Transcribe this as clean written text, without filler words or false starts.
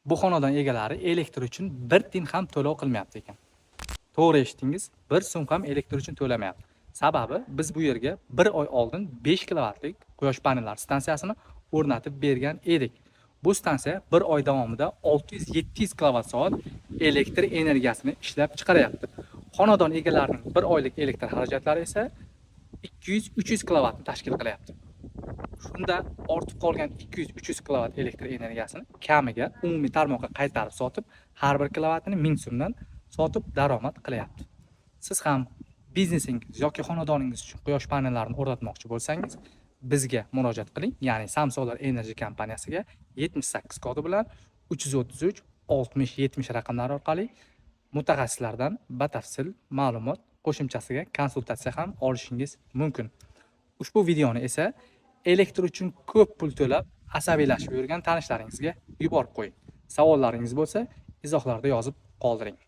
Bu xonadon egalari elektr uchun bir tiyin ham to'lov qilmayapti ekan. To'g'ri eshitdingiz, 1 so'm ham elektr uchun to'lamayapti. Sababi biz bu yerga bir oy oldin 5 kilovatlik quyosh panellari stansiyasini o'rnatib bergan edik. Bu stansiya bir oy davomida 600-700 kilovat soat elektr energiyasini ishlab chiqaryapti. Xonadon egalarining bir oylik elektr xarajatlari esa 200-300 kilovatni tashkil qilyapti. Shunda ortib qolgan 200-300 kilovat elektr energiyasini kamiga umumiy tarmoqqa qaytarib sotib, har bir kilovatini 1000 so'mdan sotib daromad qilyapti. Siz ham biznesingiz yoki xonadoningiz uchun quyosh panellarini o'rnatmoqchi bo'lsangiz, bizga murojaat qiling, ya'ni Samsolar Energy kompaniyasiga 78 kodi bilan 333 60 70 raqamlari orqali mutaxassislardan batafsil ma'lumot, qo'shimchasiga konsultatsiya ham olishingiz mumkin. Ushbu videoni esa elektr uchun ko'p pul to'lab asabiylashib yurgan tanishlaringizga yuborib qo'ying. Savollaringiz bo'lsa, izohlarda yozib qoldiring.